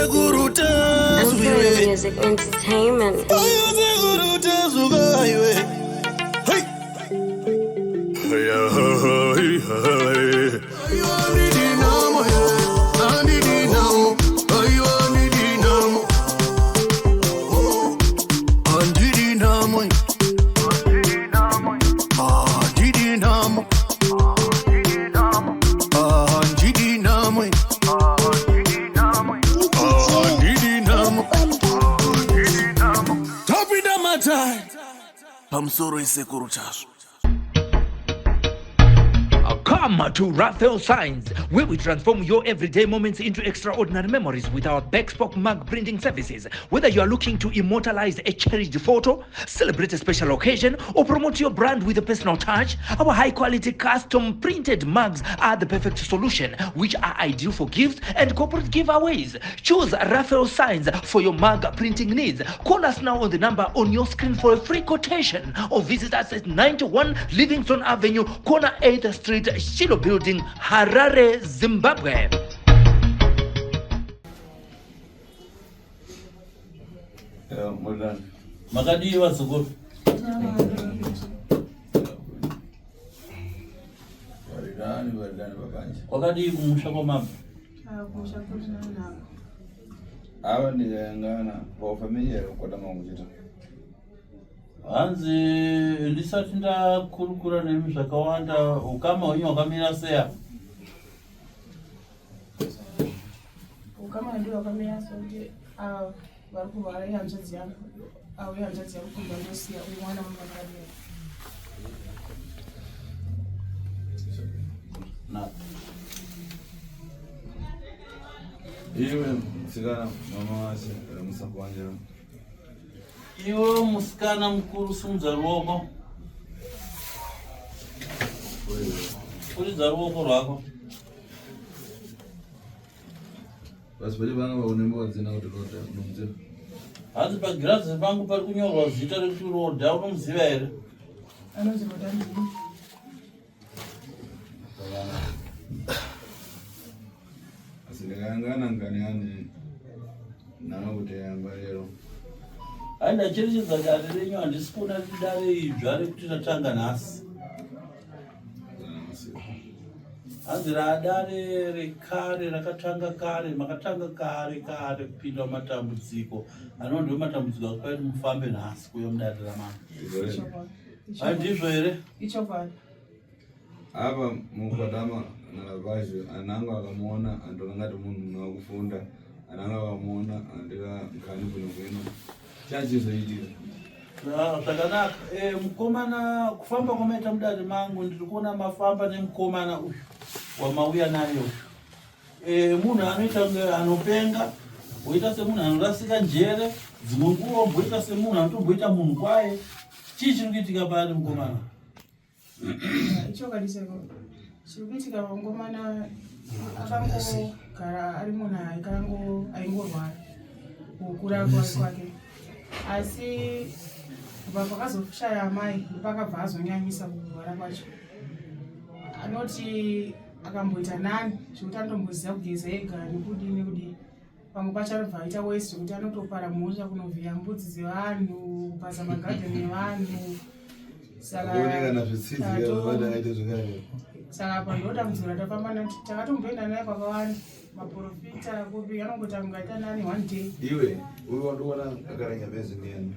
Sekuru Imperial Tasviwe. Music Entertainment. Ayo sekuru Tasvuka iwe. Hey. Hey, hey, hey. Ayo andidinamo, andidinamo. Ayo andidinamo. Andidinamo. Andidinamo. Andidinamo. Andidinamo. Tapinda matai pamusoro isekuru Tasvu. Come to Raphael Signs, where we transform your everyday moments into extraordinary memories with our bespoke mug printing services. Whether you are looking to immortalize a cherished photo, celebrate a special occasion, or promote your brand with a personal touch, our high quality custom printed mugs are the perfect solution, which are ideal for gifts and corporate giveaways. Choose Raphael Signs for your mug printing needs. Call us now on the number on your screen for a free quotation or visit us at 91 Livingston Avenue, corner 8th Street, Shiloh Building, Harare, Zimbabwe. Makadii vazukuru? Varidani, varidani babanje. Kwakadii kumusha kwamabva? Kumusha kurinanako. Ava ndikayangana paufamiliya kwatama kuchita. Hanzi ndisati ndakurukura nemi zvakawanda, ukama hwenyu hwakamira sei apa? Ukama hwedu hwakamira sekuti ava vari kurwara ihanzvadzi yangu, avo ihanzvadzi yangu kubva ndosiya uyu mwana wangu akadera. Na. Iwe musikana mama wache ramusakuwanjira. Iwe musikana mukuru, simudza ruoko. Kuridza ruoko rwako. Basi pache vanga vakunemba wadzina kuti roda unomuziva. Hanzi pagirazi pangu pari kunyorwa zita rekuti Roda, unomuziva here? Anonzi Roda ndini. Asi ndikayangana ngani yani nawe kuti yamba lero. Hai, ndacherechedza dare renyu, handisi kuona riri dare idzva rekuti tatanga nhasi. Hanzi raadare rekare rakatanga kare, makatanga kare kare kupinda mumatambudziko anova ndiwo matambudziko akupai kuti mufambe nhasi kuuya mudare ramambo. Ichokwadi. Hai, ndizvo here? Ichokwadi. Apa mukwadama nalapazho anango akamuona antu angati munhu munhu wakufunda, anango akamuona andira nkhani bwino bwino chachizoitika. Ah, zvakanaka. Mukomana, kufamba kwamaita mudare mangu ndiri kuona mafamba nemukomana uyu wamauya naye uyu. Munhu anoita kunge anopenga, woita semunhu anorasika njere, dzimwe nguva womboita semunhu anotomboita munhu kwaye. Chii chiri kuitika paari mukomana? Ichokwadi seko. Chiri kuitika pamukomana, akangogara ari munhu aikango aingorwara kukura kwake, asi kubva pakazoshaya amai ndopakabva azonyanyisa kurwara kwacho. Anoti akamboita nani zvekuti anotomboziva kugeza ega nekudii nekudii. Pamwe pacho anobva aita wesi zvekuti anotopara mhosva kunovhiya mbudzi dzevanhu, kupaza magadheni evanhu. Saka Kuonekana zvitsitsi zvakaita zvakare. Saka apa ndo dambudziko ratafamba nati takatomboenda naye kwakawanda, maprofita kupi, anongoti angaita nani one day. Iwe uyu wandiona akaranya bezi ndiyani?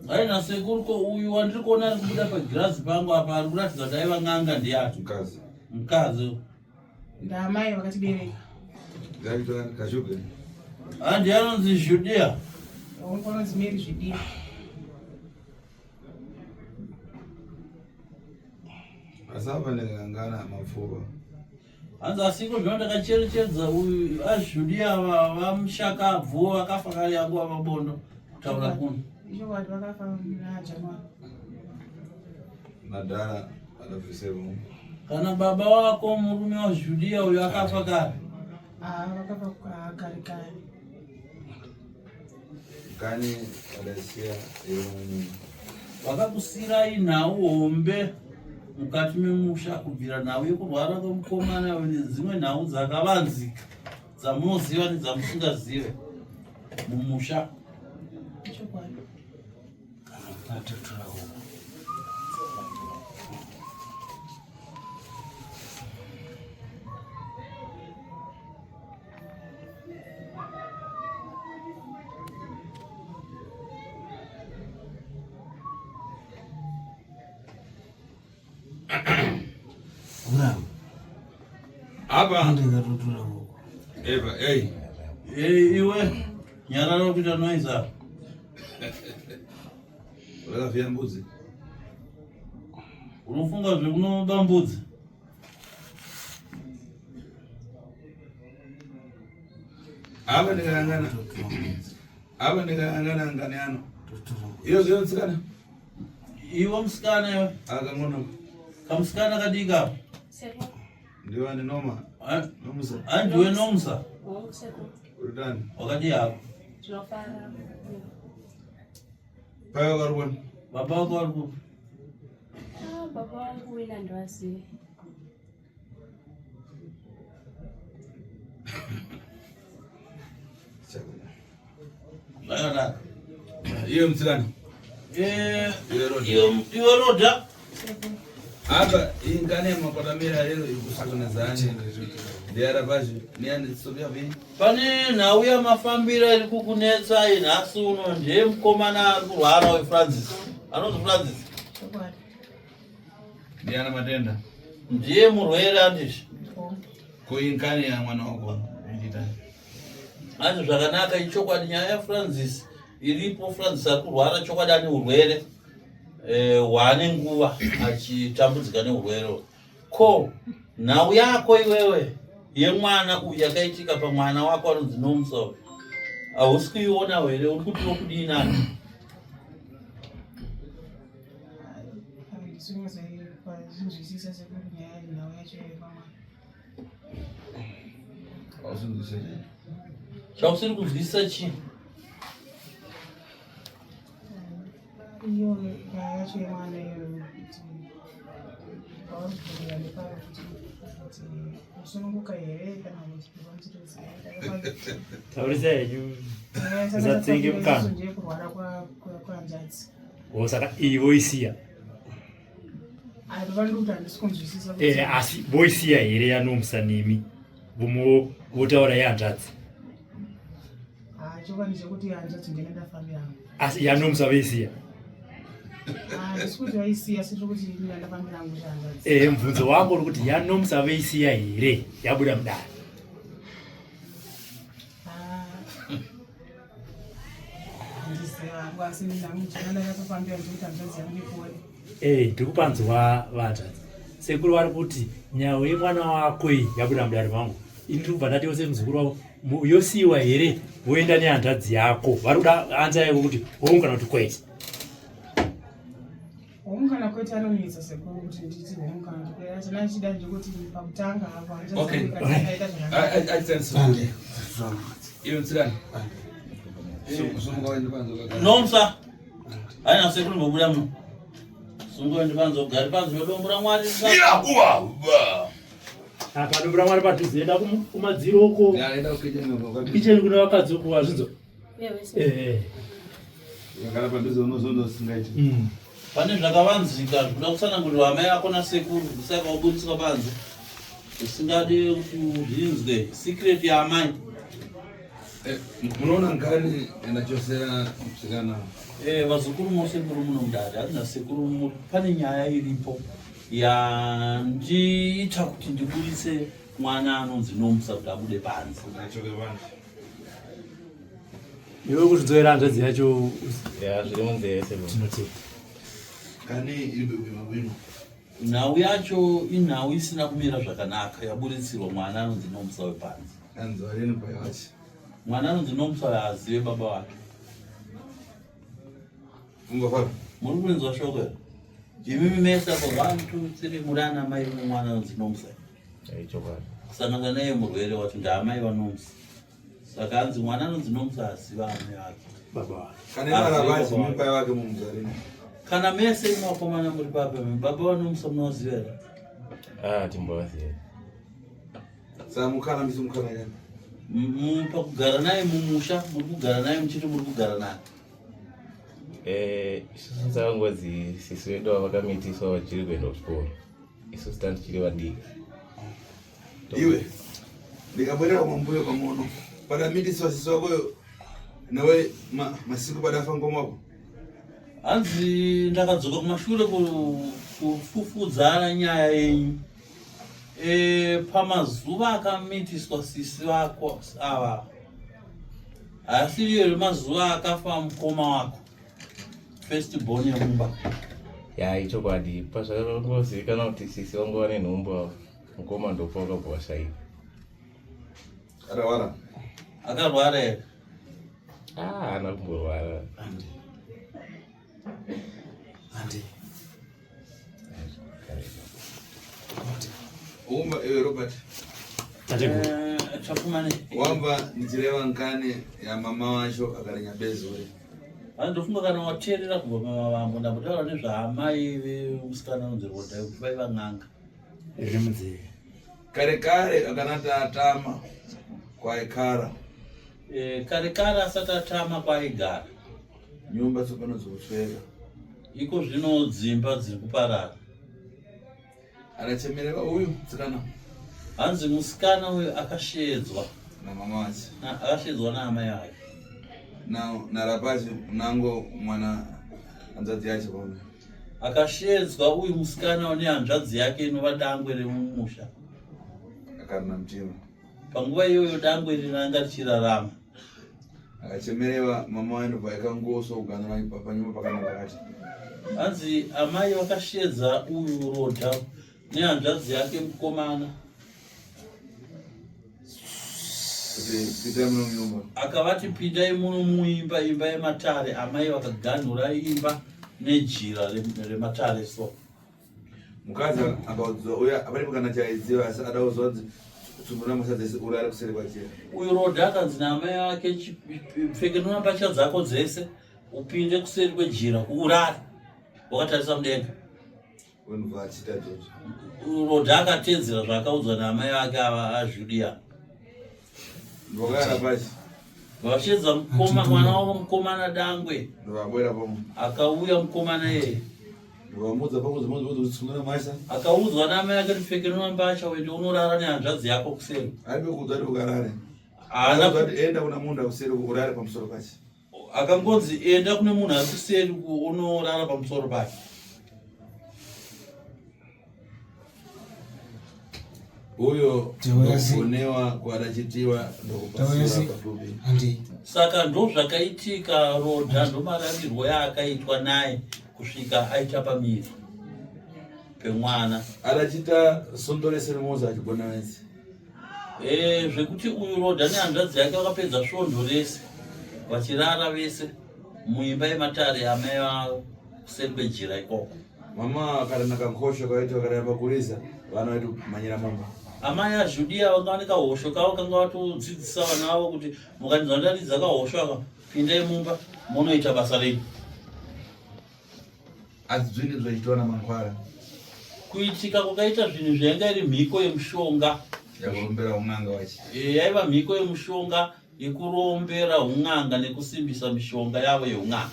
Hai nasekuru, ko uyu wandiri kuona ari kubuda pagirazi pangu apa ari kuratidza kuti aiva n'anga ndiani? Mukadzi. Mukadzi. Ndaamai vakatibereka. Ngaita kashuge. Handi anonzi Judea? Anonzi Mary Zvidiya. Asi apa ndikangana mapfupa. Hanzi asiko zvino ndakacherechedza uyu aJudea vamushakabvu vakafa kare yangu vamabondo kutaura kuno. Ichokwadi, vakafa muna January. Madhara adabvisevo. Kana baba wako murume waJudea uyu akafa kare? Ah, vakafa kare kare. Kani adasiya iwe. Vakakusiyirai nhau hombe mukati memusha, kubvira nhau yekurwara kwemukomana nedzimwe nhau dzakavanzika. Dzamunoziva nedzamusingazive mumusha. Chokwadi. Apa. Eva, ei. Eh, iwe nyarara kuita noise apa. Wakavhiya mbudzi. Unofunga zvekunoba mbudzi? Apa ndikayangana. Apa ndikayangana ngani ano. Iyo zviyo mtsikana. Iwe musikana iwe. Akangono. Kamusikana kadiki apa. Ndiwa ni noma. Ah, Nomusa. Andiwe Nomsa. Urudani. Wakadii hako? Paya wakarubona. Baba wako vari kupi? Ah, baba wangu wina ndiwazive. Zvakanaka. Iyo mtsikana. Eh, Iwe Roda. iwe Roda. Apa ingane makotamira lero ikusakonazani. Ndiyara pacho. Niyani sobya vi. Pane nhau yamafambira iri kukunetsa nhasi uno ndiye mukomana ari kurwara weFrancis. Anonzi Francis. Chokwadi. Ndiyana matenda. Ndiye murwere andizvi. Ko ingane ya mwana wako. Ichita. Anzi zvakanaka ichokwadi nyaya yaFrancis iripo. Francis ari kurwara chokwadi ane urwere hwaane nguva achitambudzika neurwere uhwu. Ko nhau yako iwewe yemwana uyu yakaitika pamwana wako anonzi Nomsa uyu hausi kuiona here? Uri kuti wokudii nani? Handisi sekuru nyaya nhau yacho yepamwana. Ausinzwisise. Chausiri kunzwisisa chii? Iyo nyaya yacho yemwana iyoyo kuti pauri kubvunzira ndepari kuti kuti kusununguka here kana kuti Taurisa henyu. Usatenge mukana. ndiye kurwara kwehanzvadzi. O saka iyi voisiya. Andovaniri kuti handisi kunzwisisa kuti Eh, asi voisiya here yaNomsa nemi vomo votaura yehanzvadzi? Ah, chokwadi chekuti hanzvadzi ndine ndafambira hangu. Asi yaNomsa voisiya? Handisi kuti vaisiya, asi tiri kuti ini ndafambira hangu hanzvadzi. Eh, mubvunzo wangu uri kuti yaNomsa voisiya here yabuda mudare? Handiziva hangu, asi ndanga ndakatofambira ndikuti hanzvadzi yangu ipore. Eh, ndiri kupanzwa vahanzvadzi. Sekuru vari kuti nhau yemwana wako iyi yabuda mudare mangu. Ini ndiri kubva ndatiwo semuzukuru wavo yosiyiwa here voenda nehanzvadzi yako? Vari kuda anza yako kuti hongu kana kuti kwete. Hongu kana kwete anonetsa sekuru kuti nditi hongu kana kuti kwete. Asi ndachida ndekuti pakutanga apo hanzvadzi Okay. yangu ikatanga ita zvakanaka. Achitsanisa. Iyo mtsikana. Sumuka waende panze wakagara. Nomsa. Haina sekuru mbobuda muno. Sungo ndi panze ugari panze wedombo raMwari. Apa dombo raMwari padhuze enda kumadziro uko. Ya, enda kukicheni uko. Kicheni kuna vakadzi uko wazvinzwa. Eh. Wakagara padhuze unozondo usingaiti. Pane zvakavanzika zvikuda kutsanangurirwa amai ako nasekuru ndosaka waburitswa panze. Usingadi kuti uzvinzwe secret yaamai. Munoona ngani endachosera musikana. Eh, vazukuru mose muri muno mudare handina sekuru muri pane nyaya iripo yandiita kuti ndiburitse mwana anonzi Nomsa kuti abude panze. Achoke panze. Iwe kuzvidzorera hanzvadzi yacho. Ya, zviri munzeve sekuru. Tinotenda. Kani iri bwino bwino. Nhau yacho inhau isina kumira zvakanaka yaburitsirwa mwana anonzi Nomsa wepanze. Anzwa rini payachi. Mwana anonzi Nomsa haazive baba vake. Ungafara. Muri kunzwa shoko here? Imimi mese apo 1 2 3 muri ana mai vemwana anonzi Nomsa. Chokwadi. Kusangana naye murwere wati ndaamai vaNomsa. Saka hanzi mwana anonzi Nomsa aziva amai vake. Baba vake. Kani mara vachi mipai wake mumuzarina. Kana mese imi vakomana muri papa imi baba vaNomsa munovaziva here? Ah, timbovaziva. Saka mukana misi mukana yani. Pakugara naye mumusha muri kugara naye muchiti muri kugara naye? Eh, isusu takangozi sisi vedu ava vakamitiswa vachiri kuenda kuchikoro, isusu tanga tichiri vadiki. Iwe ndikabwerera kumambuyo pang'ono padamitiswa sisi wakoyo nawe masiku padafa ngomako. Hanzi ndakadzoka kumashure kufufudzana nyaya yenyu. Pamazuva akamitiswa sisi vako ava, haasiriyo here mazuva akafa mukoma wako first born yemumba? Ya, ichokwadi. Pazvakangozivikanwa kuti sisi vangu vane nhumbu ava, mukoma ndopa wakabva washaika. Akarwara? Akarwara here? Ah, haana kumborwara. Andi. Umba iwe Robert. Tateguru. Chapfumane. Wamba ndichireva nkani ya mama wacho akarinya bezuri. Ndofunga kana wateerera kubva pamavambo, ndambotaura nezvaamai vemusikana unonzi Roda kuti vaiva n'anga. Riri munzeve. Kare kare akanati atama kwaikara. Kare kare asati atama kwaigara. Nyumba tsopano dzokusweka. Iko zvino dzimba dziri kuparara. Anachemerera uyu musikana. Hanzi musikana uyu akashedzwa namama wacho. Akashedzwa naamai ake. Narapachi nango mwana hanzvadzi yacho pamwe. Akashedzwa uyu musikana nehanzvadzi yake inova dangwe remumusha. Akarina mutima. Panguva iyoyo dangwe iri ranga richirarama. Akachemerewa mama waendobva yakangoswa kuganura panyumba pakanaka kati. Hanzi amai vakashedza uyu Rodha nehanzvadzi yake mukomana. Kuti pindai muno munyumba. Akavati pindai muno muimba, imba yematare. Amai vakaganhura imba nejira rematare so. Mukadzi akaudzwa uya aparipo kana chaiziva asi ada kuzwa kuti tsumbu masa dzese urare kuseri kwachira. Uyu Rodha akanzi naamai ake pfekenura mbatya dzako dzese upinde kuseri kwejira urare wakatarisa mudenga. Unobva achiita izvozvo. Rodha akatedzera zvaakaudzwa naamai ake ava aJulia. Ndokagara pashi. Vashedza mukoma, mwana wavo mukomana dangwe. Ndokabwera pamwe. Akauya mukomana iyeye. Ndokamudza pamwe zimwe kuti tsumbu masa. Akaudzwa naamai ake kuti pfekenura mbatya uende unorara nehanzvadzi yako kuseri. Aribe kuudzwa kuti ukarare. Haana kuti enda kuna munhu akuseri urare pamusoro pache. Akangonzi enda kune munhu ari kuseri unorara pamusoro pake. Uyo ndokuonewa kwadachitiwa ndokupasura pafupi. Saka ndozvakaitika Rodha, ndomararirwo yaakaitwa naye kusvika aita pamiri pemwana. Adachita sondo rese remoza achigona wese. Zvekuti uyu Rodha nehanzvadzi yake vakapedza svondo rese vachirara vese muimba yematare amai vavo kuseri kwejira ikoko. Mama akarana kankosho kaiti vakaramba kuriza vana vaitu manyira mumba. Amai aJudia vanga vane kahosho kavo kanga vatodzidzisa vana vavo kuti mukanzwa ndaridza kahosho aka pindai mumba munoita basa renyu. Asi zvinhu zvaitwa namankwara. Kuitika kwakaita zvinhu zvainga iri mhiko yemushonga. Yakurombera un'anga wachi. Yaiva mhiko yemushonga yekurombera un'anga nekusimbisa mishonga yavo yeun'anga.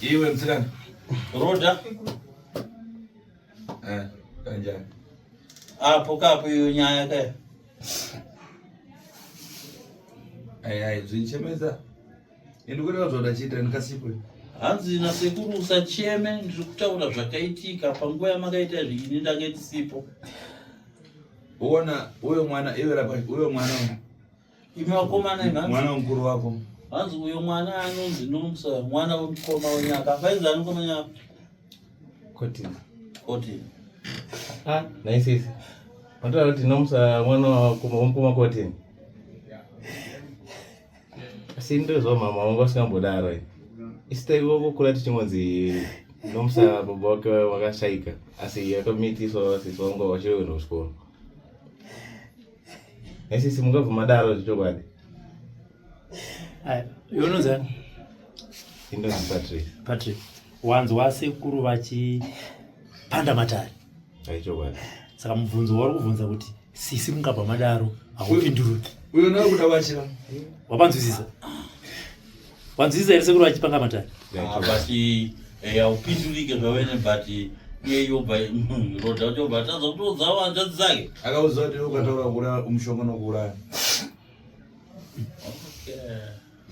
Iwe musikana. Roda. Kanjani. Apo kapo iyo nyaya kaya. Ai ai zvinchemedza. Indikureva zvaudachita ndikasipo. Hanzi nasekuru usacheme, ndiri kutaura zvakaitika panguva yamakaita izvi, ini ndange ndisipo. Uona uyo mwana iwe rapa uyo mwana imi vakomana imi, hanzi mwana mukuru wako. Hanzi uyo mwana anonzi Nomsa, mwana wemukoma wenyaka. Fainzi ani mukoma nyaka? Kotini. Kotini. Ah, naisisi. Matoda kuti Nomsa mwana wamukoma Kotini. Asi ndozwa mama wangu asingambodaro ini. Isu taingokura tichingonzi Nomsa baba wake wakashaika asi akamitiswa sisi wangu vachiri kuenda kuchikoro. Naisisi mungabva madaro zvechokwadi. Iwe unonzi ani? Indonzi Patrick. Patrick, wanzwa sekuru vachipanda matare. Aichokwadi. Saka mubvunzo wauri kubvunza kuti Sisi mungabva madaro haupinduruki. Uyo nawe kuda wachira. Wapanzwisisa? Wanzwisisa here sekuru vachipanga matare? Ah, but eh, haupindurike zvavene but iye yobva roda kuti obva atadza kutoudza hanzvadzi dzake. Akaudzwa kuti ukataura kuuraya umushonga nokuuraya. Okay.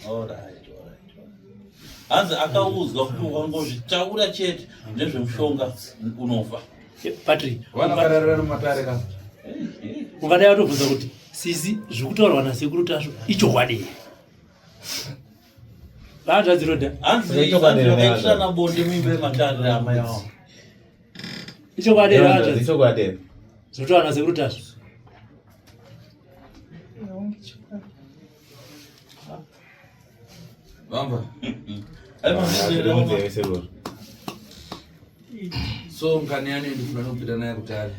All right, all right. Hanzi akaudzwa kuti ukangozvitaura chete nezvemushonga unofa. Patrick, Vana vakararira mumatare ka. Ungadai watobvunza kuti sisi zviri kutaurwa nasekuru Tasvu ichokwadi here? Vahanzvadzi Roda. Hanzi Ichokwadi here vakaitirana bonde muimba yematare amai avo. Ichokwadi here vahanzvadzi? Ichokwadi here? Zviri kutaurwa nasekuru Tasvu. Vamba. Zviri munzeve sekuru. So nkani yani ndifuna nokupinda naye kutare.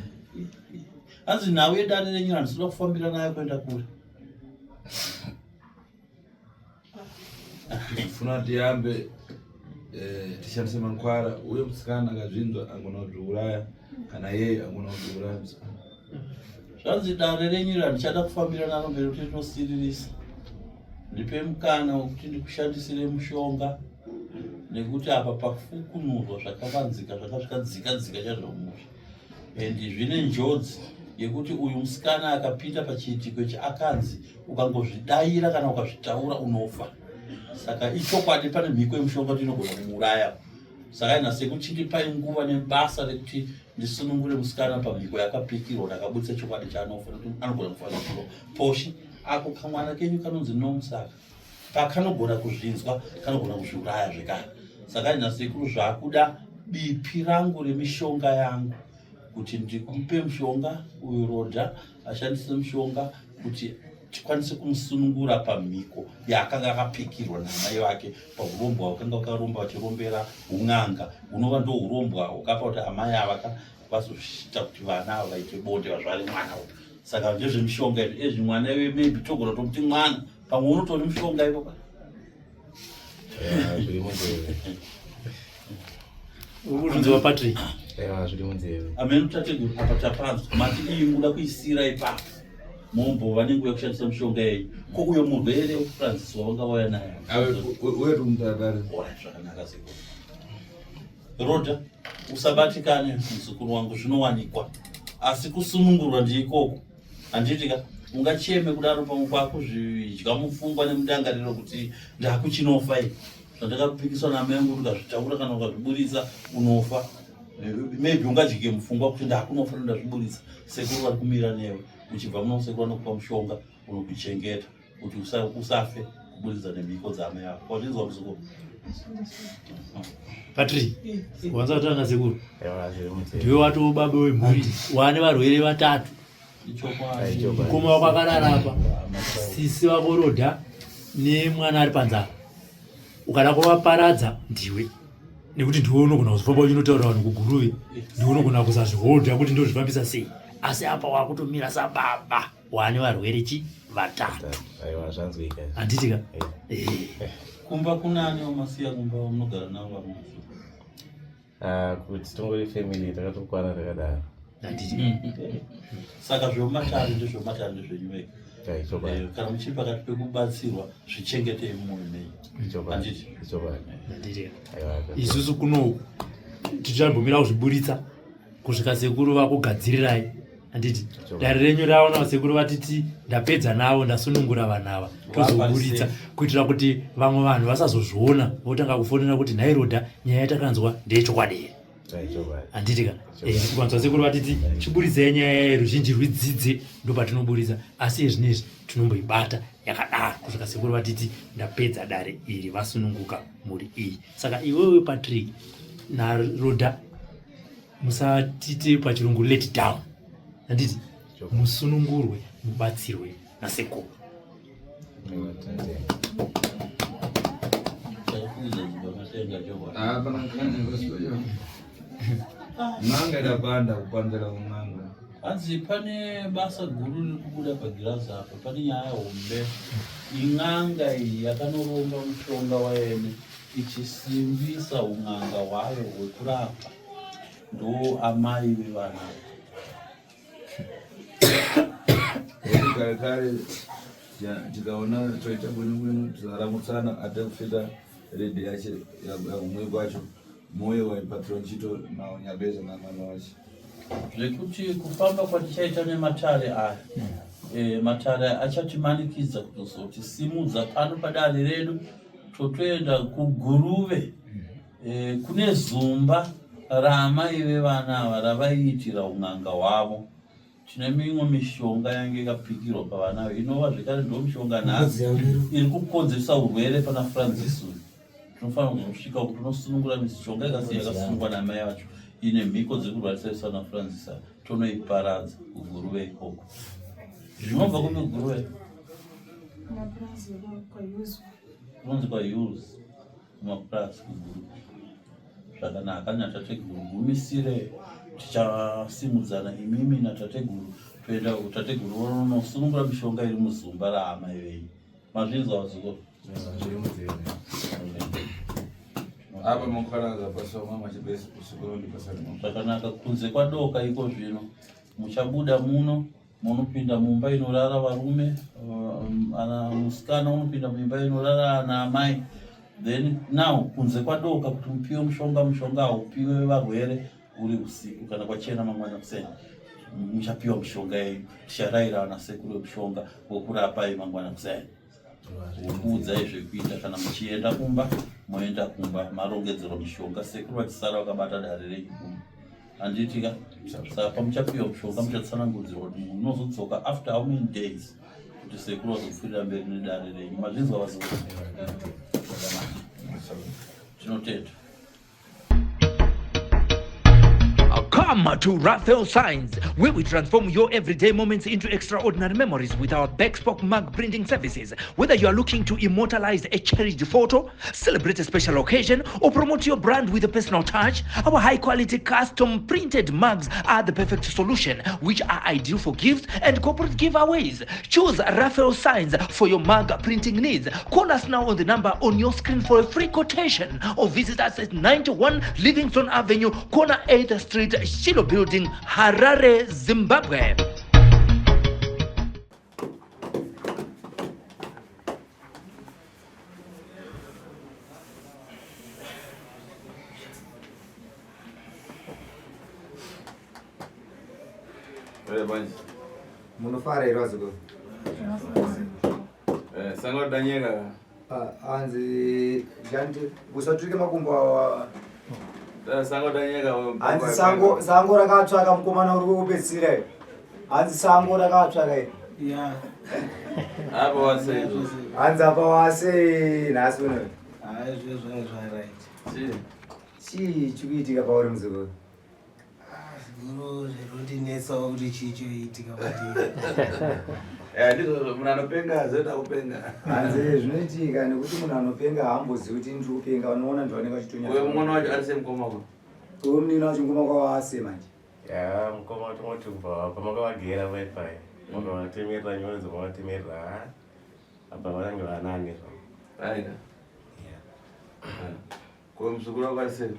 Hanzi nhau yedare renyu handisida kufambira nayo kuenda kure. Ndifuna tiyambe eh, tishandise mankwara uye musikana akazvinzwa angona kutiuraya kana yeye angona kutiuraya musikana. Zvanzi dare renyu iri handichada kufambira naro mberi kuti rinosiririsa. Ndipe mukana wekuti ndikushandisire mushonga nekuti apa pafukunurwa zvakavanzika zvanga zvakadzika dzika chaizvo mumusha and zvine njodzi yekuti uyu musikana akapinda pachiitiko ichi akanzi ukangozvidaira kana ukazvitaura unofa. Saka ichokwadi pane mhiko yemushonga kuti inogona kumuuraya. Saka ina sekuru chindipai nguva nebasa rekuti ndisunungure musikana pamhiko yakapikirwa ndakabudisa chokwadi chaanofa nekuti anogona kufa nezuro. Poshi ako kamwana kenyu kanonzi Nomusaka pakanogona kuzvinzwa kanogona kuzviuraya zvekare. Saka ina sekuru zvakuda bipi rangu remishonga yangu kuti ndikupe mushonga uyu Roda ashandise mushonga kuti tikwanise kumusunungura pamhiko yaakanga akapikirwa namai vake pahurombwa hwakanga vakaromba vachirombera un'anga hunova ndo hurombwa hwakapa kuti amai ava ka vazoita kuti vana ava vaite bonde vazvare mwana uyu. Saka ndezvemishonga izvi ezvi mwana iwe maybe togona tomuti mwana pamwe unotori mushonga ivo ka. Zviri munzeve. Uri Patrick. Ewa zviri munzeve. Ameno tateguru apa tapanzwa mati iyi muda kuisira ipapo mombova nenguva yekushandisa mishonga yenyu ko uyo murwere Francis wavanga vauya naye Ave uye tumutare. Alright, zvakanaka sekuru. Roda usabatikane muzukuru wangu zvinowanikwa asi kusunungurwa ndiikoko handiti ka ungacheme kudaro pamwe kwakuzvidya mupfungwa nemudangariro kuti ndakuchinofa iyi zvandakapikiswa namai angu kuti ukazvitaura kana ukazviburitsa unofa. Maybe ungadyike mupfungwa kuti ndakunofa ndazviburitsa. Sekuru vari kumira newe uchibva muno sekuru vanokupa mushonga unokuchengeta kuti usafe kuburitsa nemhiko dzaamai ako. Wazvinzwa muzukuru? Patrick, wanza kutaura nasekuru? Ndiwe watoo baba wemhuri wane varwere vatatu. Mukoma wako akarara apa, sisi vako Roda nemwana ari panzara. Ukada kuvaparadza ndiwe, nekuti ndiwe unogona kuzofamba uchinotaurira vanhu kuGuruve, ndiwe unogona kusazvihodha kuti ndozvifambisa sei. Asi apa wakutomira sababa wane varwere chi vatatu. Aiwa zvanzwika. Handiti ka? Kumba kunani wamasiya kumba wamunogara navo varume? Ah, kuti tongori family takatokwana takadaro. Handiti. Saka zvemumatare ndezvemumatare ndezvenyu vega. Ichokwadi. Kana muchiri pakati pekubatsirwa zvichengetei mumwoyo menyu. Ichokwadi. Handiti. Ichokwadi. Handiti. Aiwa. Isusu kunoku tichambomira kuzviburitsa kusvika sekuru vakugadzirirai. Handiti. Dare renyu raona sekuru vatiti ndapedza navo ndasunungura vanhu ava tozoburitsa kuitira kuti vamwe vanhu vasazozviona votanga kufonera kuti nhai Roda nyaya yatakanzwa ndeyechokwadi here. Handiti ka? Kuvanzwa sekuru vatiti chiburitsai nyaya yeruzhinji rwidzidze ndopatinoburitsa asi ezvinezvi tinomboibata yakadaro kusvika sekuru vatiti ndapedza dare iri vasununguka mhuri iyi. Saka iwewe Patrick naRoda musatite pachirungu let down. Handiti musunungurwe mubatsirwe nasekuru. N'anga idapanda kupandira kun'anga. Hanzi pane basa guru riri kubuda pagirazi apa, pane nyaya hombe. In'anga iyi yakanoromba mushonga waene ichisimbisa un'anga hwayo hwekurapa. Ndo amai vevana. kare kare tikaona toita bwino bwino tisaramutsana ate kufita redhi yache yakumwe kwacho moyo waipatirwa ntchito na nyabeza na mwana wache Zvekuti kufamba kwatichaita nematare aya e, matare achatimanikidza kutozotisimudza pano padare redu totoenda kuguruve e, kune zumba raamai vevana ava ravaiitira un'anga hwavo. Tine mimwe mishonga yange yakapikirwa pavana ava inova zvekare ndo mishonga nhasi iri kukonzeresa urwere pana Francis uyu. Tinofanira kuzosvika kuti unosunungura mishonga yakasiya yakasungwa namai vacho ine mhiko dzekurwarisa isa naFrancis ava tonoiparadza kuguruve ikoko. Zvinobva kupi kuguruve? Mapurazi kwayuzwa. Kunonzi kwaYuzi kumapurazi kuguruve. Zvakanaka natateguru gumisire tichasimudzana imimi natateguru toenda tateguru vonosunungura mishonga iri muzumba raamai venyu. Mazvinzwa vazukuru? Apa mukaraza pasoma machibesi usiku ndipasana. Zvakanaka kunze kwadoka iko zvino muchabuda muno munopinda mumba inorara varume ana musikana unopinda muimba inorara ana amai then now kunze kwadoka kuti mupiwe mushonga mushonga haupiwe varwere uri usiku kana kwachena mangwana kuseni muchapiwa mushonga yenyu ticharaira ana sekuru wemushonga wekurapai mangwana kuseni wokuudzai zvekuita kana muchienda kumba moenda kumba marongedzerwa mishonga sekuru vachisara vakabata dare renyu kumba handiti ka saka pamuchapiwa mushonga muchatsanangudzirwa kuti munhu unozodzoka after how many days kuti sekuru vazopfuurira mberi nedare renyu mazvinzwa vazukuru tinotenda Come to Raphael Signs, where we transform your everyday moments into extraordinary memories with our bespoke mug printing services. Whether you are looking to immortalize a cherished photo, celebrate a special occasion, or promote your brand with a personal touch, our high quality custom printed mugs are the perfect solution, which are ideal for gifts and corporate giveaways. Choose Raphael Signs for your mug printing needs. Call us now on the number on your screen for a free quotation or visit us at 91 Livingston Avenue, corner 8th Street, Shiloh Building, Harare, Zimbabwe. Munofara here vazukuru? Eh, sanga danyeka. Hanzi janti usaturike makumbo awa. Sango danyeka. Hanzi sango sango rakatsvaka mukomana uri kukupedzisira. Hanzi sango rakatsvaka iri. Yeah. Apa wase. Hanzi apa wase nhasi uno. Hayi zvezvo zva right. Chii? Chii chikuitika pauri muzukuru? Zvikuru zvinondinetsawo kuti chii choitika kwandiri. Eh, ndizvo munhu anopenga azoita kupenga. Hanzi zvinoitika nekuti munhu anopenga haambozivi kuti ndiri kupenga vanoona ndivo vanenge vachitonya. Uyo mwana wacho ari semukoma wako. Uyo munini wacho mukoma wako waase manje. Ya, mukoma tingoti kubva pamakavagera pai makavatemerera nyonzo makavatemerera apa vanenge vanani zva. Aina. Ko muzukuru wako ari sei?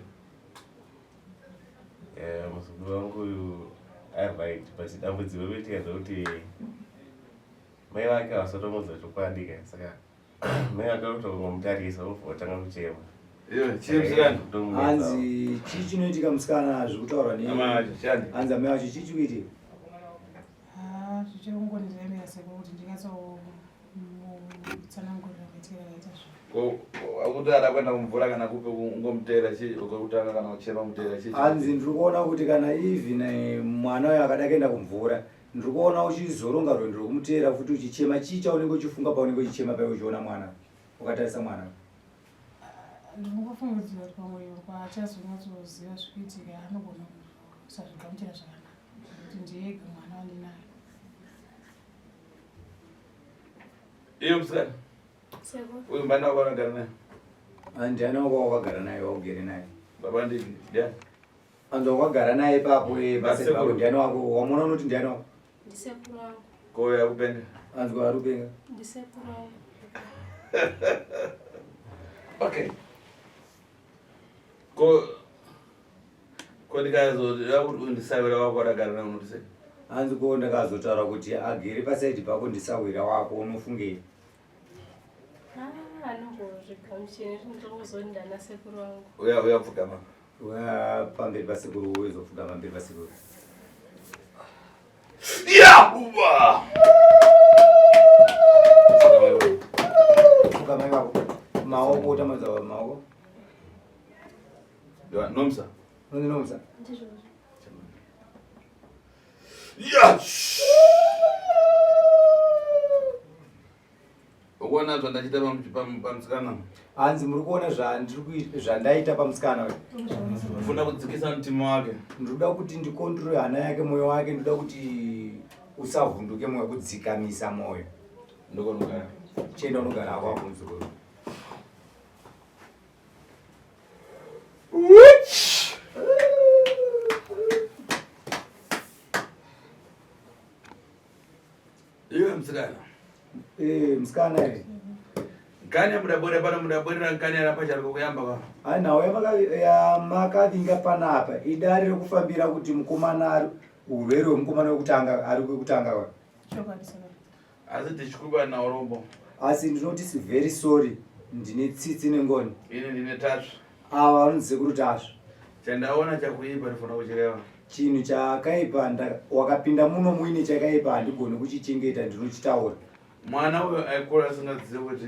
Eh, muzukuru wangu uyu ari right but dambudziko rikuitika ndekuti mai vake havasatomuudza chokwadi ka saka mai vake vakutongomutarisa vobva vatanga kuchema. Iyo, chii musikana? Hanzi chii chinoitika musikana zviri kutaurwa ne Amai vacho, chani? Hanzi amai vacho chii chikuitika? Ah, zvichiri kungondiremera sekuru kuti ndingatsotsanangurira maitiro akaita zvinhu. Ko akuti ada kuenda kumvura kana kupi ungomuteera chii ukakutanga kana kuchema muteera chii? Hanzi ndiri kuona kuti kana even eh, mwana uyo akada kuenda kumvura ndiri kuona uchizoronga rwendo rwekumuteera futi uchichema chii chaunenge uchifunga paunenge uchichema paiwe uchiona mwana ukatarisa mwana Ndinongofungidzira kuti pamwe paachazonyatsoziva zvikuitika anogona kusazvigamuchira zvakanaka nekuti ndiye ega mwana wandinaye. Iyo musikana. Uyu mbana wako anogara naye. Ndiani wako wakagara naye waugere naye? Baba ndini, ndiani? Anzi wakagara naye ipapo eh, basa Sekuru. ipapo ndiani wako? Wamuona unoti ndiani wako? Ndisekuru wangu. Ko yakupenga. Anzi kwaari kupenga. Ndisekuru wangu. Okay. Ko ko ndikazoda kuti undisawira wako wakagara naye unoti sei? Hanzi ko ndakazotaura kuti agere pasaidi pako ndisahwira wako unofungei? Ah, anongozvigamuchira ndinongozoti ndana sekuru vangu. Uya uya pfugama. Uya pamberi pasekuru wezopfugama pamberi pasekuru. Ya! Uba! Pfugama ipapo. Maoko utambanudza maoko. Nomsa. Unonzi Nomsa. Ndizvozvo. Ya! Ukuona zvandachiita pamusikana? Hanzi muri kuona zvandaita pamusikana uyu. Kufunda kudzikisa mutima wake. Ndinoda kuti ndikondrore hana yake moyo wake ndinoda kuti usavhunduke moyo kudzikamisa moyo. Ndokonogara. Chienda unogara hako apo muzukuru. Iwe musikana. Eh, musikana here. Nkani mudabwera pano mudabwerera nkani arapa chari kuyamba pa. Hayi nhau yamakavinga panapa idare rekufambira kuti mukomana ari urwere hwemukomana wekutanga ari kwekutanga wa. Chokwadi sekuru. Asi tichikuba naurombo. Asi ndinoti si very sorry ndine tsitsi nengoni. Ini ndine Tasvu. Ava vanonzi sekuru Tasvu. Chandaona chakuipa ndifuna kuchireva. Chinhu chakaipa wakapinda muno muine chakaipa handigoni kuchichengeta ndinochitaura. Mwana uyo aikura asingazive kuti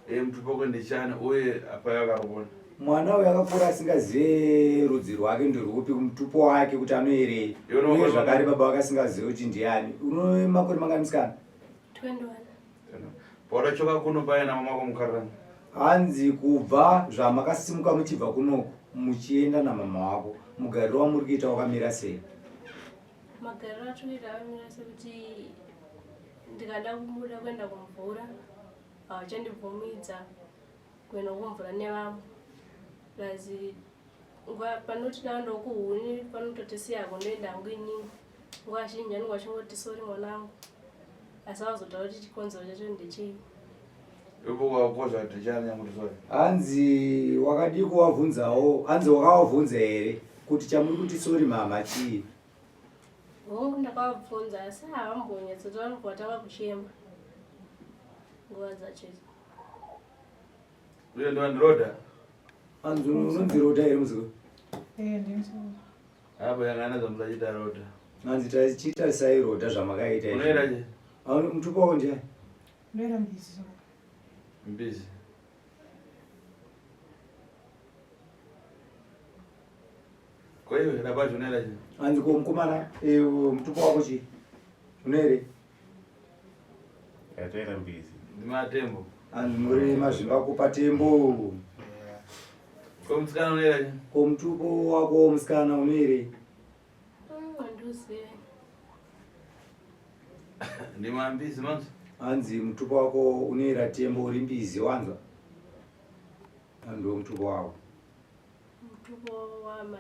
eh, mutupo ndechani uye apa akarubona. Mwana uyo akakura asingazive rudzi rwake nderwupi mutupo wake kuti anoerei uye zvakare baba vake asingazive kuti ndiani. Une makore mangani musikana? 21. Wakachoka kuno paya namama wako mukarani. Hanzi kubva zvamakasimuka muchibva kunoku muchienda namama wako mugariro wamuri kuita wakamira sei? Magariro atiri kuita akamira sekuti ndikada kubuda kuenda kumvura havachandibvumidza kuenda kumvura nevamwe plus nguva panoti ndaendawo kuhuni panototi siyako ndoenda hangu inini nguva zhinji anenge vachingoti sori mwanangu asi vazotaura kuti chikonzero chacho ndechei. Hanzi wakadii kuvabvunzawo hanzi wakavabvunza here kuti chamuri kuti sori mhamha chii? Hongu ndakavabvunza asi havambonyatsoti vanobva vatanga kuchema nguva dzacho idzo. Uye ndoandiroda. Hanzi unonzi roda here muzukuru? Eh, ndini sekuru. Apo yangana zvamusachita roda. Hanzi tachitarisai roda zvamakaita izvi. Unoera che? Hauna mutupo wako ndiani? Ndoera mbizi sekuru. Mbizi. Ko iwe rabacho unoera che? Hanzi ko mukomana eh, mutupo wako chii? Unoere? Yatoera mbizi. Ndimatembo. Hanzi muri mazvimba kupa tembo. Ko musikana unoera che? Ko mutupo wako musikana unoerei? Handiuzive. Ndimambizi manzi. Hanzi mutupo wako unoera tembo uri mbizi wanzwa? Ndiwo mutupo wako. Mutupo wamai.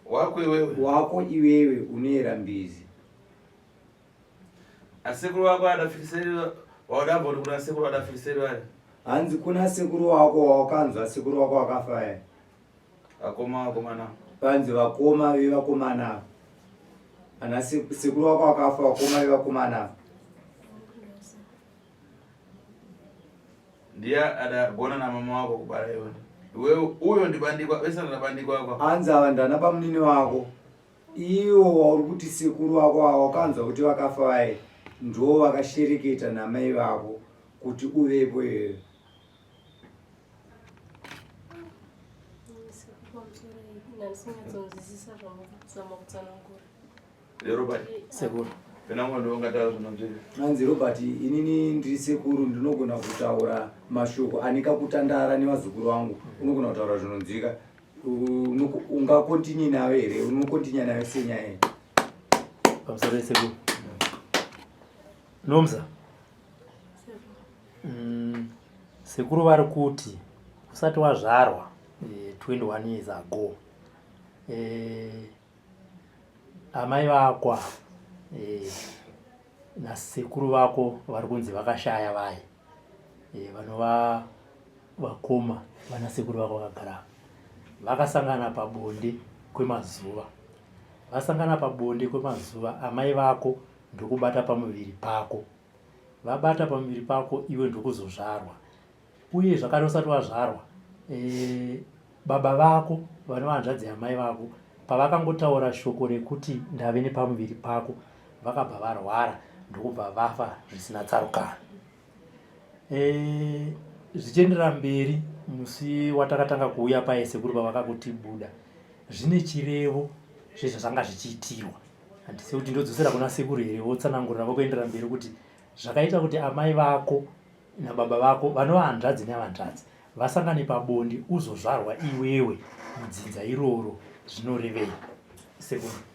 Wako iwewe. Wako iwewe unoera mbizi. Asekuru wako adafikiseri waudabva kuti kuna sekuru adafikiseri vari. Hanzi kuna sekuru wako wawakanzwa sekuru wako wakafa aya. Vakoma vakomana. Vanzi vakoma vevakomana. Ana sekuru wako wakafa vakoma vevakomana. Ndiye adagona namama wako kubara iwe. Iwewe uyo ndibandikwa vese ndabandikwa wako. Hanzi ava ndana bamunini wako. Iwo wauri kuti sekuru wako ava wakanzwa kuti vakafa vaye ndiwo vakashereketa namai vako kuti uvepo iwewe. Sekuru. Hanzi Robert, inini ndiri sekuru ndinogona kutaura mashoko ane kakutandara nevazukuru vangu. Unogona kutaura zvinonzwika. Ungakontinye nayo here? Unokontinya nayo senyaya iyi? Pamusoro yesekuru. Nomsa. Sekuru vari kuti usati wazvarwa 21 years ago amai vako nasekuru vako vari kunzi vakashaya vaye vanova vakoma vana sekuru vako vakagara vakasangana pabonde kwemazuva. Vasangana pabonde kwemazuva amai vako ndokubata pamuviri pako. Vabata pamuviri pako iwe ndokuzozvarwa. Uye zvakare usati wazvarwa e, baba vako vanova hanzvadzi yamai vako pavakangotaura shoko rekuti ndave nepamuviri pako vakabva varwara ndokubva vafa zvisina tsarukano. E, zvichienderera mberi musi watakatanga kuuya paye sekuru pavakakuti buda zvine chirevo zvezvazvanga zvichiitirwa handisi kuti ndodzosera kuna sekuru here votsanangurira vokuenderera mberi kuti zvakaita kuti amai vako nababa vako vanova hanzvadzi nevanzvadzi vasangane pabonde uzozvarwa iwewe mudzinza iroro zvinorevei sekuru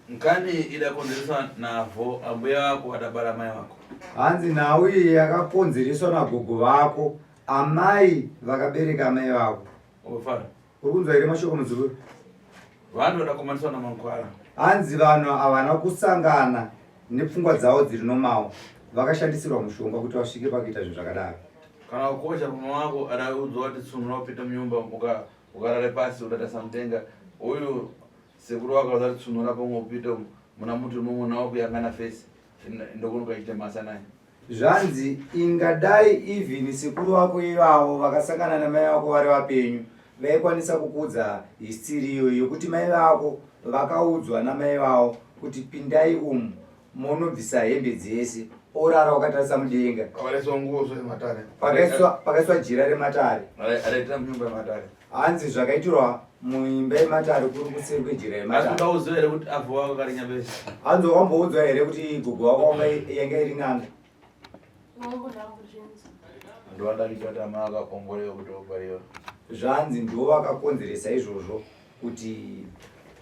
Nkani idakonzereswa navo ambuya vako vadabara mai vako. Hanzi nhau iyi yakakonzereswa nagogo vako amai vakabereka amai vako. Ofara. Uri kunzwa here mashoko muzukuru? Vanhu vadakomaniswa namankwara. Hanzi vanhu havana kusangana nepfungwa dzavo dziri nomawo vakashandisirwa mushonga kuti vasvike pakuita zvinhu zvakadaro. Kana ukosha mama wako adaudzwa kuti tsunura upinde munyumba ukarare pasi udatasa mutenga uyu Sekuru wako vasati tsunura pomwe upite muna muti unomwe nawo kuyangana face ndokuno kaita masa naye. Zvanzi ingadai even sekuru vako ivavo vakasangana namai vako vari vapenyu vaikwanisa kukuudza history iyoyo yokuti mai vako vakaudzwa namai vavo kuti pindai umu monobvisa hembe dzese orara wakatarisa mudenga. Pakaiswa nguo zvematare. Pakaiswa pakaiswa jira rematare. Araitira munyumba yematare. Hanzi zvakaitirwa muimba yematare kuri kuseri kwejira yematare. Asi ukauziva here kuti avho wako kari nyabesi? Hanzi wakamboudzwa here kuti gogo wako wanga yanga iri n'anga? Ndowandakitata akakomborewa kuti obariwa. Zvanzi ndiwo vakakonzeresa izvozvo kuti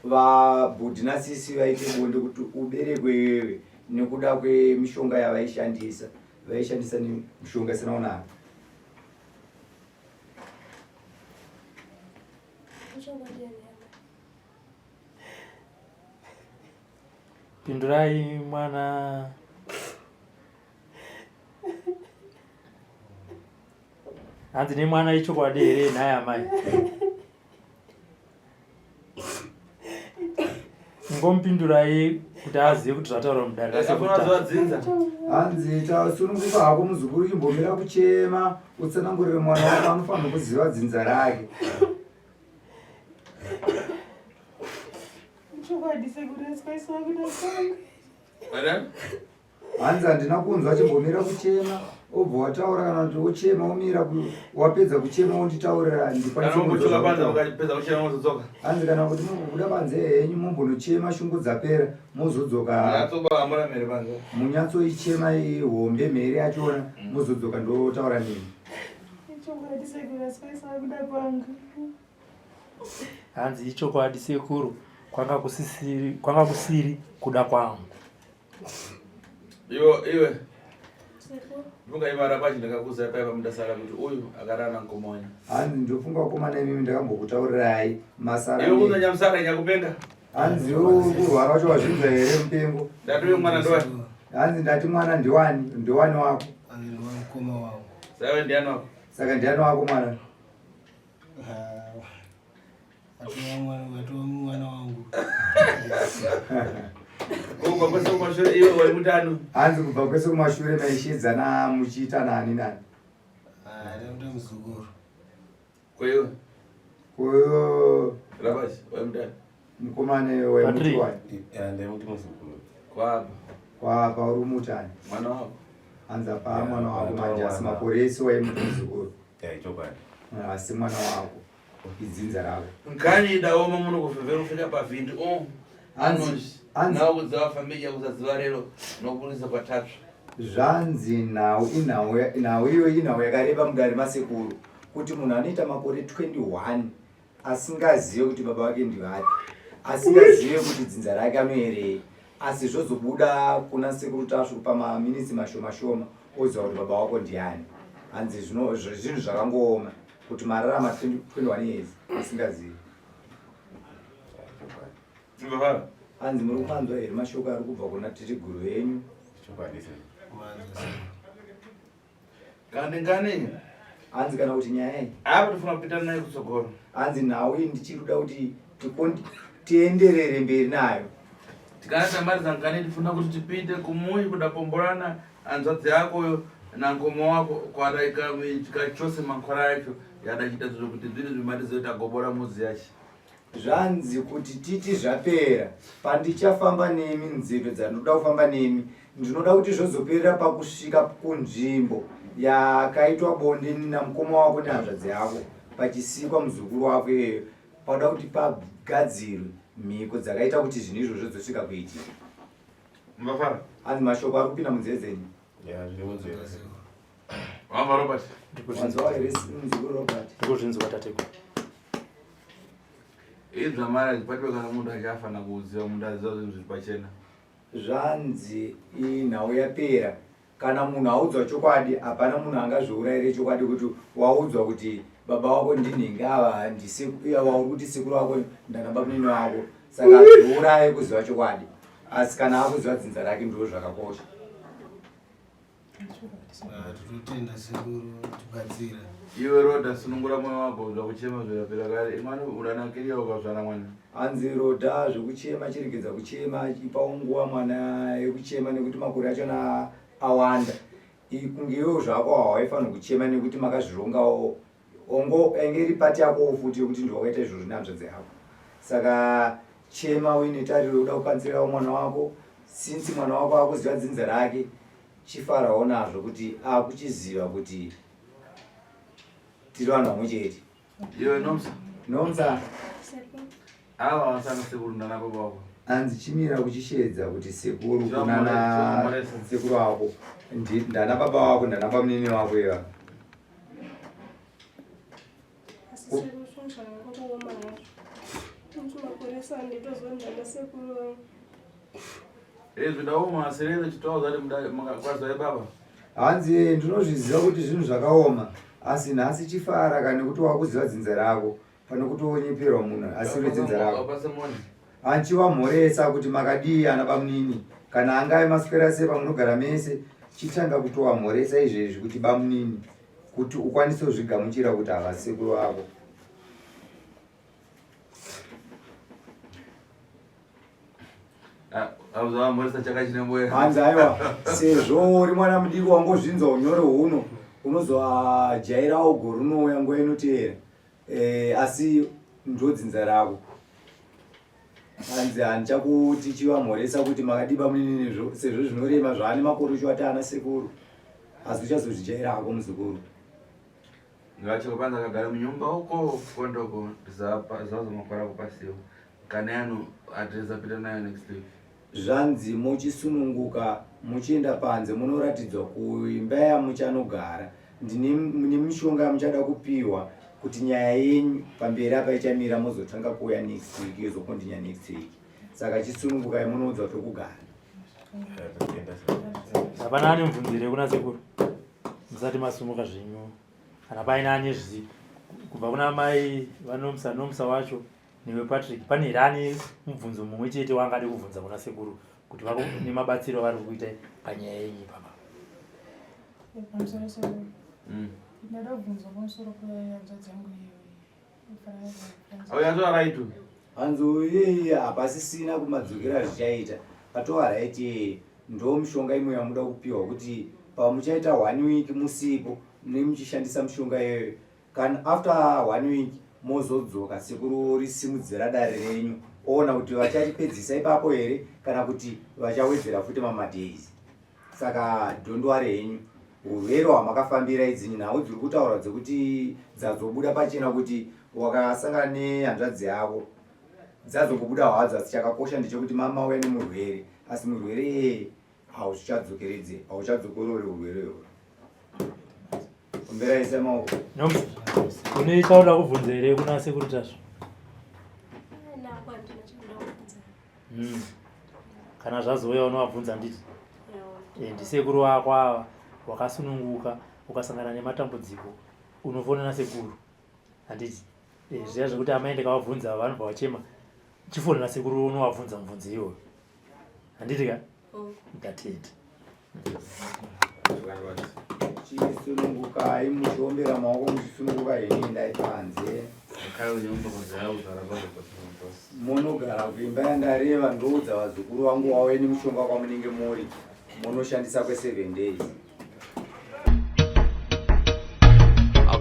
vabhudhi nasisi vaite bonde kuti uberekwe iwewe nekuda kwemishonga yavaishandisa vaishandisa mishonga isina kunaka. Pindurai mwana. Hanzi nemwana ichokwadi here nhai amai? Ngomupindurai kuti azive kuti zvataurwa mudare rasekuru. Hanzi tasununguka hako muzukuru chimbomira kuchema utsanangurire mwana wako anofanirwa kuziva dzinza rake. Chokwadi sekuru asikaiswa kuda kwangu. Hanzi handina kunzwa chimbomira kuchema obva wataura kana kuti wochema womira wapedza kuchema wonditaurira ndikwanise kana kuti mumbobuda panze henyu mumbonochema shungu dzapera mozodzoka munyatsoichema ihombe mhere yachona mozodzoka ndotaura nemi. Hanzi ichokwadi sekuru kwanga kusiri kuda kwangu. Iwe iwe. Ndofunga ivara pachi ndakakuza paya pamudasara kuti uyu akarara nkomonya. Hanzi ndofunga vakomana imimi ndakambokutaurirai masara. Iwe kunza nyamusara nyakupenga. Hanzi iwe uri kurwara wacho wazvinzwa here mupengo? Ndati uyu mwana ndiwani? Hanzi ndati mwana ndiwani? Ndiwani wako? Hanzi ndiwani mukoma wangu. Saka ndiani wako? Saka ndiani wako mwana? Atova mwana wangu. Kubva kwese kumashure iwe wari mutano. Hanzi kubva kwese kumashure maishedzana muchiita nani nani? Ah, ndamuta muzukuru. Kwewe. Kwewe. Rabashi, wari mutano. Mukomana waimuti wani? Ndaimuti muzukuru. Kwapa. Kwapa uri mutani. Mwana wako. Hanzi apa mwana wako manje asi makore ese waimuti muzukuru. Yeah, chokwadi. Asi mwana wako. Idzinza ravo. Nkani ndaoma muno kufevera kufika pavhindi o Hanzi- hanzi- nawo kudziva famija kusaziva rero nokurisa kwatatsva. Zvanzi nhau inhau nhau iyoyi inhau yakareba mudare masekuru kuti munhu anoita makore 21 asingazive kuti baba vake ndivapi asingazive kuti dzinza rake anoerei asi zvozobuda kuna sekuru Tasvu pamaminitsi mashoma shoma oziva kuti baba wako ndiani hanzi zvinhu zvakangooma kuti mararama 21 years usingazivi. Hanzi muri kumanzwa here mashoko ari kubva kuna titiguru venyu? Kandi ngani? Hanzi kana kuti nyaya iyi. Apa tofuna kupita nayo kutsogoro. Hanzi nhau iyi ndichiri kuda kuti Tienderere mberi nayo. Tikana tamariza ngani tifuna kuti tipinde kumuyi kuda pomborana hanzvadzi yako nangoma wako kwadaika tikachose mankwara yacho yadachita zviro kuti zviri zvimarizo tagobora muzi yachi. Zvanzi kuti titi zvapera pandichafamba nemi nzendo dzandinoda kufamba nemi ndinoda kuti zvozoperera pakusvika kunzvimbo yakaitwa bonde namukoma wako nehanzvadzi yako pachisikwa muzukuru wako iyeyo Panoda kuti pagadzirwe mhiko dzakaita kuti zvinhu izvozvo dzosvika kuitika. Mafara. Hanzi mashoko ari kupinda munzeve dzenyu. Yeah, zviri munzeve. Wamba Robert. Wanzwa here muzukuru Robert? Ndikuzvinzwa tateguru. Idzva marriage patiwe kana munhu achafanira kuziva munhu aziva zvinhu zviri pachena. Zvanzi inhau yapera Kana munhu audzwa chokwadi hapana munhu angazviuraire chokwadi kuti waudzwa kuti baba wako ndinhingi ava wauri kuti sekuru wako ndana bamunini wako saka zviuraye kuziva chokwadi asi kana akuziva dzinza rake ndizvo zvakakosha. Ah, tinotenda sekuru tibatsira. Iwe Roda sunungura moyo wako zvakuchema zvirapera kare imani unanakiriya ukazvara mwana. Hanzi Roda zvekuchema chiregedza kuchema ipawo nguva mwana yekuchema nekuti makore achona awanda kunge iwewo zvako hawaifanirwa kuchema nekuti makazvirongawo ongo enge iri pati yakowo futi yekuti ndiwe wakaita izvozvo nehanzvadzi yako saka chema uine tariro yekuda kukanzirawo mwana wako since mwana wako akuziva dzinza rake chifarawo nazvo kuti akuchiziva kuti tiri vanhu vamwe chete Iwe Nomsa. Nomsa. Ava vasana sekuru ndana baba wako. Anzi chimira kuchisheedza kuti sekuru kunana sekuru wako. Ndana baba wako ndana bamunini wako iva. Asi sekuru zvinhu zvakangooma hazvo. Makore sanditozwa ndana sekuru vangu. Izvi ndaoma asi rero chitaura zati kwazai baba. Hanzi ndinozviziva kuti zvinhu zvakaoma asi nhasi chifara ka nekuti wakuziva dzinza rako pane kuti wonyeperwa munhu asiri dzinza rako. Anchivamhoresa kuti makadii ana bamunini kana angave maswera sei pamunogara mese chitanga kutovamhoresa izvezvi kuti bamunini kuti ukwanise kuzvigamuchira kuti havasekuru vako. Hanzi aiwa sezvo uri mwana mudiki wangozvinzwa unyoro huno unozoajairawo gore rinouya nguva inoteera eh, asi ndodzinza rako hanzi handichakuti chivamhoresa kuti makadiba munini sezvo zvinorema zvaane makore uchiwati ana sekuru asi uchazozvijaira hako muzukuru Ngacho kwanza kagara munyumba uko kondoko zazomakwara kupasiwa kana yano atizapita nayo next week. Zvanzi muchisununguka muchienda panze munoratidzwa kuimba yamuchanogara ndine mune mishonga yamuchada kupiwa kuti nyaya yenyu pamberi apa ichamira mozotanga kuuya next week yozokontinya next week saka chisunungukai munoudzwa pekugara. Hapana ane mubvunzo here kuna sekuru musati masumuka zvenyu kana paine ane zvi kubva kuna mai vanomsa nomsa wacho newe Patrick pane here ane mubvunzo mumwe chete waangade kubvunza kuna sekuru kuti vako nemabatsiro avari kuita panyaya yenyu ipapa Pamusoro sekuru. Ndinoda kubvunzwa pamusoro pehanzvadzi yangu iyoyi. Auya right. Hanzi uye hapasisina kumadzokera zvichaita. Patova right ndo mishonga imwe yamuda kupiwa kuti pamuchaita one week musipo mune muchishandisa mishonga iyoyo kana after one week mozodzoka sekuru risimudzira dare renyu oona kuti vacharipedzisa ipapo here kana kuti vachawedzera futi mamadays Saka don't worry henyu hurwere hwamakafambira idzi nhau dziri kutaura dzekuti dzazobuda pachena kuti wakasangana nehanzvadzi yako dzazongobuda hadzo asi chakakosha ndechekuti mama uya nemurwere asi murwere iyeye hauchadzokeredze hauchadzokorore urwere ihoro omberai semaoko une chauda kubvunza here kuna sekuru tasvo Kana zvazouya unovabvunza nditi eh, ndisekuru wako ava wakasununguka ukasangana nematambudziko unofonera sekuru handiti eh, zviya zvekuti amai ndikavabvunza vanobva vachema chifonera sekuru unovabvunza mubvunzo iyoyo handiti ka ndatenda. Chisunungukai muchiombera maoko muchisununguka henyu endai panze. Munogara kuimba yandareva ndoudza vazukuru vangu wauye nemushonga kwamunenge muri munoshandisa kwe7 days.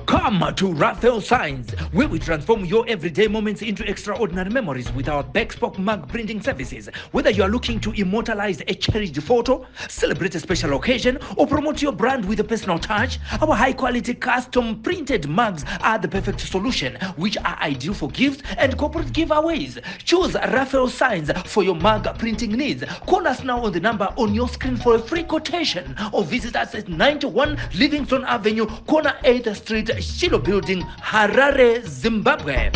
Come to Raphael Signs, where we transform your everyday moments into extraordinary memories with our Backspoke mug printing services. Whether you are looking to immortalize a cherished photo, celebrate a special occasion, or promote your brand with a personal touch, our high quality custom printed mugs are the perfect solution, which are ideal for gifts and corporate giveaways. Choose Raphael Signs for your mug printing needs. Call us now on the number on your screen for a free quotation or visit us at 91 Livingston Avenue, corner 8th Street, Shilo Building, Harare, Zimbabwe.